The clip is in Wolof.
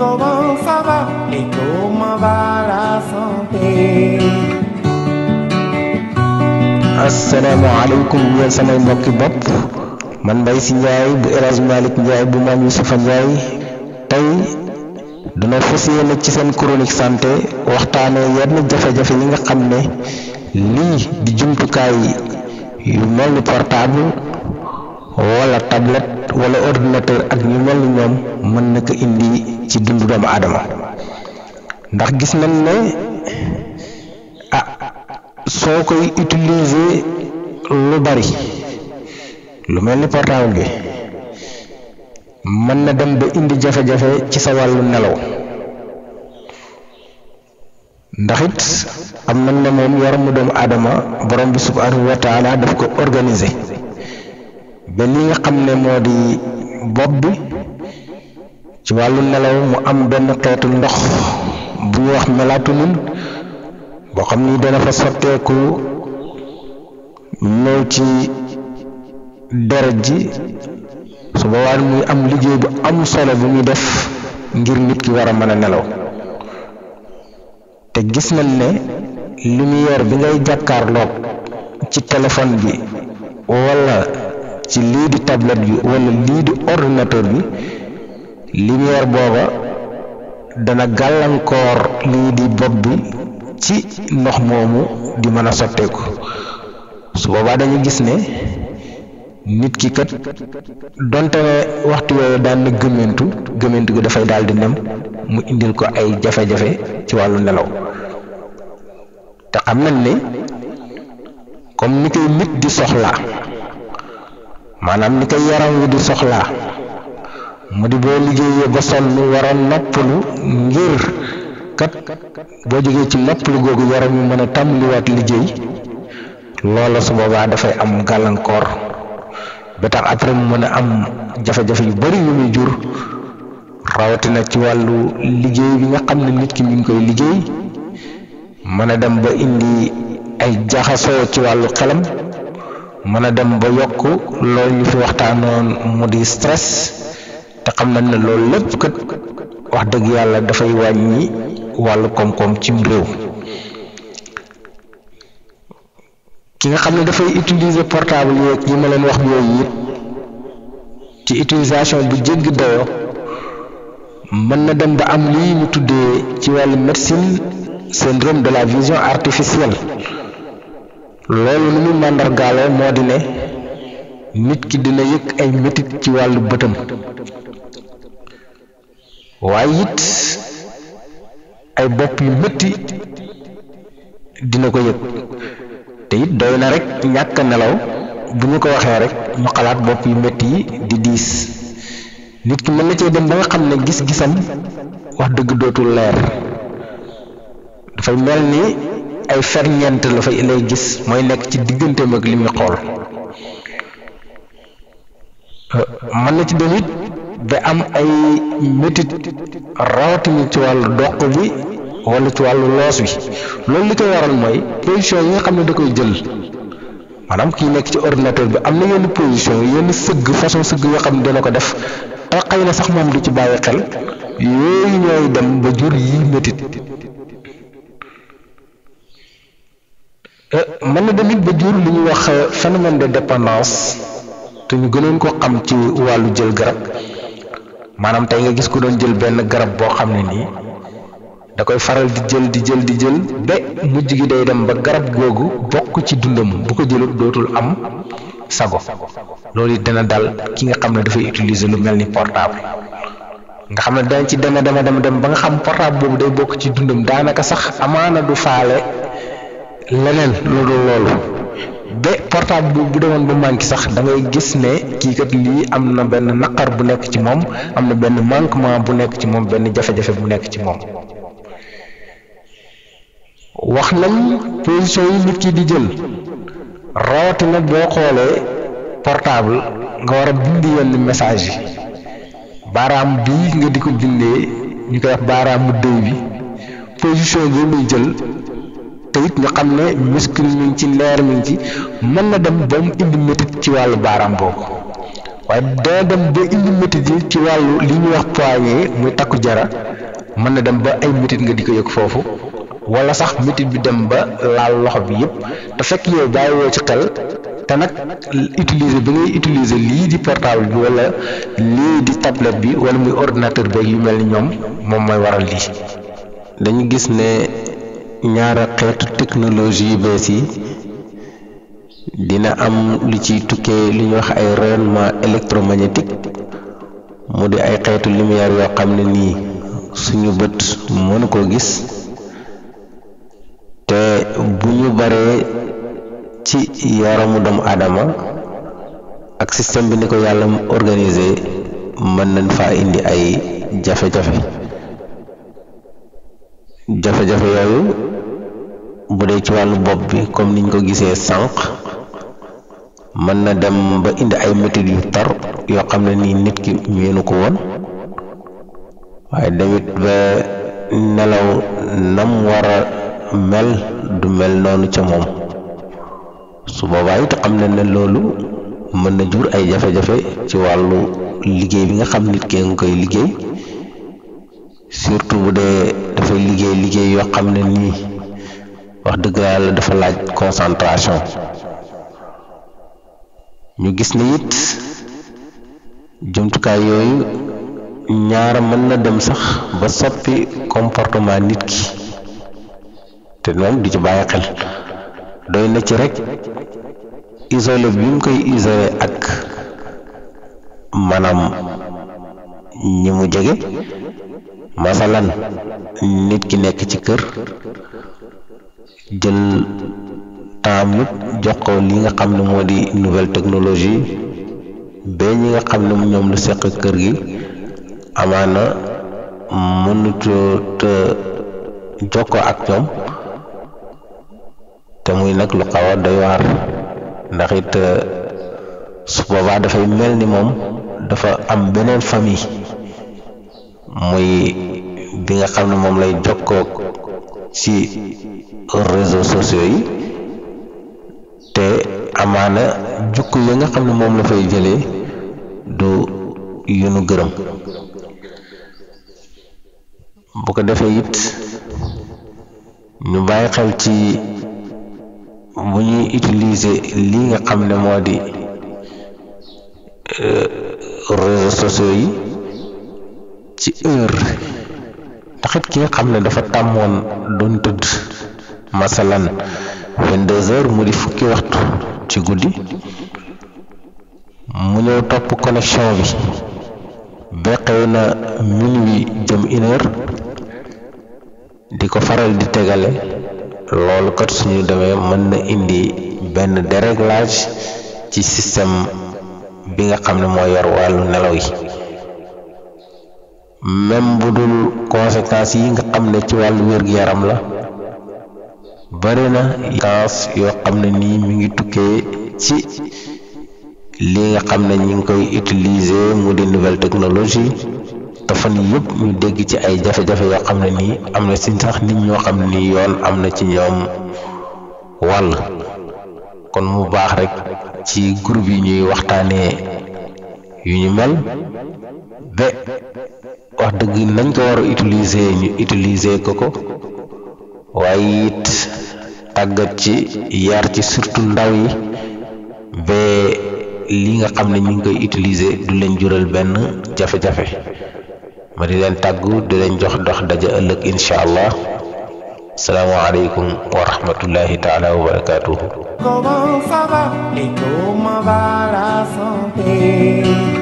comment ça va et comment va la santé. asalaamaaleykum yéen samay mbokki bopp man Mbaye Sy Ndiaye bu El Hadj Malick Ndiaye bu Mame Youssoufa Ndiaye tey dina fas yéene ci seen chronique santé waxtaanee yenn jafe-jafe yi nga xam ne lii di jumtukaay yu mel ni portable wala tablette wala ordinateur ak ñu mel ni ñoom mën na ko indi ci dundu doomu aadama ndax gis nañ ne soo koy utiliser lu bari lu mel ni portable bi mën na dem ba indi jafe-jafe ci sa wàllu nelaw ndax it am nañ ne moom yaramu doomu aadama borom bi subhanahu wa taala daf ko organiser ba li nga xam ne moo di bopp bi ci wàllu nelaw mu am benn xeetu ndox bu ñuy wax mélatonine boo xam ni dana fa sotteeku ñëw ci deret ji su boobaa muy am liggéey bu am solo bu muy def ngir nit ki war a mën a nelaw te gis nañ ne lumière bi ngay jàkkaarloog ci téléphone bi wala ci lii di tablette bi wala lii di ordinateur bi lumière booba dana gàllankoor lii di bopp bi ci ndox moomu di mën a sotteeku su boobaa dañu gis ne nit ki kat donte ne waxtu yooyu daan na gëmmentu gi dafay daal di nem mu indil ko ay jafe-jafe ci wàllu nelaw te xam nañ ne comme ni koy nit di soxlaa maanaam ni koy yaram wi di soxlaa mu di boo liggéeyee ba sonn war a noppalu ngir kat boo jógee ci noppalu googu yaram wi mën a tàmbaliwaat liggéey loola su boobaa dafay am gàllankoor ba tax après mu mën a am jafe-jafe yu bari yu muy jur rawatina ci wàllu liggéey bi nga xam ne nit ki mi ngi koy liggéey mën a dem ba indi ay jaxasoo ci wàllu xelam mën a dem ba yokk loolu ñu fi waxtaanoon mu di stress te xam nañ ne loolu lépp kat wax dëgg yàlla dafay wàññi wàllu koom-koom cim réew ki nga xam ne dafay utiliser portable yeeg yi ma leen wax yooyu it ci utilisation bu jéggi dayoo mën na dem ba am lii ñu tuddee ci wàllu médecine syndrome de la vision artificielle loolu nu mu màndargaaloo moo di ne nit ki dina yëg ay metit ci wàllu bëtam waaye it ay bopp yu metti dina ko yëg te it doy na rek ñàkk nelaw bu ñu ko waxee rek ñu xalaat bopp yu metti yi di diis nit ki mën na cee dem ba nga xam ne gis-gisam wax dëgg dootul leer dafay mel ni ay ferñeent la fay lay gis mooy nekk ci digganteem ak li muy xool mën na ci dem it ba am ay métit rawatina ci wàllu doq bi wala ci wàllu loos wi loolu li koy waral mooy position yi nga xam ne da koy jël maanaam kii nekk ci ordinateur bi am na yenn position yenn sëgg façon sëgg yoo xam ne dana ko def te xëy na sax moom du ci bàyyi xel yooyu ñooy dem ba jur yi métit mën na demit ba jur li ñuy wax phénomène de dépendance te ñu gënoon ko xam ci wàllu jël garab maanaam tey nga gis ku doon jël benn garab boo xam ne nii da koy faral di jël ba mujj gi day dem ba garab googu bokk ci dundam bu ko jëlut dootul am sago loolu it dana dal ki nga xam ne dafay utiliser lu mel ni portable nga xam ne dañ ci dem ba nga xam portable boobu day bokk ci dundam daanaka sax amaana du faale leneen loolu ba portable bu demoon ba manqué sax da ngay gis ne kii kat lii am na benn naqar bu nekk ci moom am na benn manquement bu nekk ci moom benn jafe-jafe bu nekk ci moom wax nañ position yi nit ki di jël rawatina boo xoolee portable nga war a bind yenn message yi baaraam bii nga di ko bindee ñu koy wax baaraamu dëy bi position bi muy jël te it nga xam ne muscle mi ngi ci leer mi ngi ci mën na dem ba mu indi métit ci wàllu baaraam boobu waaye dana dem ba indi métit yi ci wàllu li ñuy wax poignet muy takku jara mën na dem ba ay métit nga di ko yëg foofu wala sax métit bi dem ba laal loxo bi yëpp te fekk yow bàyyiwoo ci xel te nag utiliser bi ngay utiliser lii di portable bi wala lii di tablette bi wala muy ordinateur beeg yu mel ni ñoom moom mooy waral lii. dañu gis ne ñaara xeetu technologie yu bees yi dina am lu ciy tukkee lu ñuy wax ay rayonnement électromagnétique mu di ay xeetu lumière yoo xam ne nii suñu bët mënu koo gis te bu ñu baree ci yaramu doomu aadama ak système bi ni ko yàlla organisé mën nañ faa indi ay jafe-jafe yooyu bu dee ci wàllu bopp bi comme niñ ko gisee sànq mën na dem ba indi ay métit yu tar yoo xam ne nii nit ki miinu ko woon waaye damit ba nelaw nam war a mel du mel noonu ca moom su boobaa it xam ne ne loolu mën na jur ay jafe-jafe ci wàllu liggéey bi nga xam nit ki nga koy liggéey surtout bu dee dafay liggéey yoo xam ne nii wax dëgg yàlla dafa laaj concentration ñu gis ne it jumtukaay yooyu ñaara mën na dem sax ba soppi comportement nit ki te moom du ci bàyyi xel doy na ci rek isolé bi mu koy isolé ak maanaam ñi mu jege masalan nit ki nekk ci kër jël temps yëpp jox ko li nga xam ne moo di nouvelle technologie ba ñi nga xam ne ñoom lu seq kër gi amaana mënut te jokkoo ak ñoom te muy nag lu xaw a doy waar ndax it su boobaa dafay mel ni moom dafa am beneen famille muy bi nga xam ne moom lay jokkoo ci réseaux sociaux yi te amaana jukk yi nga xam ne moom la fay jëlee du yu nu gërëm bu ko defee it ñu bàyyi xel ci bu ñuy utiliser lii nga xam ne moo di réseaux sociaux yi ci heure ndax it ki nga xam ne dafa tàmmoon doon tëdd masalan 22h mu di fukki waxtu ci guddi mu ñëw topp connexion bi ba xëy na minuit jëm 1h di ko faral di tegale loolu kat suñu demee mën na indi benn déréglage ci système bi nga xam ne moo yor wàllu nelaw yi même bu dul conséquences yi nga xam ne ci wàllu wér-gu-yaram la bari na conséquences yoo xam ne nii mi ngi tukkee ci li nga xam ne ñi ngi koy utiliser mu di nouvelle technologie te fan yëpp ñu dégg ci ay jafe-jafe yoo xam ne nii am na si sax nit ñoo xam ne nii yoon am na ci ñoom wàll kon mu baax rek ci groupe yi ñuy waxtaanee yu ñu mel ba wax dëgg nañ ko war a utiliser ñu utiliser ko waaye it tàggat ci yar ci surtout ndaw yi ba li nga xam ne ñu ngi koy utiliser du leen jural benn jafe-jafe ma di leen tàggu di leen jox dox daja ëllëg incha allah salaamaaleykum wa rahmatullahi taala wa barakatuhu. Comment ça va et comment va la santé?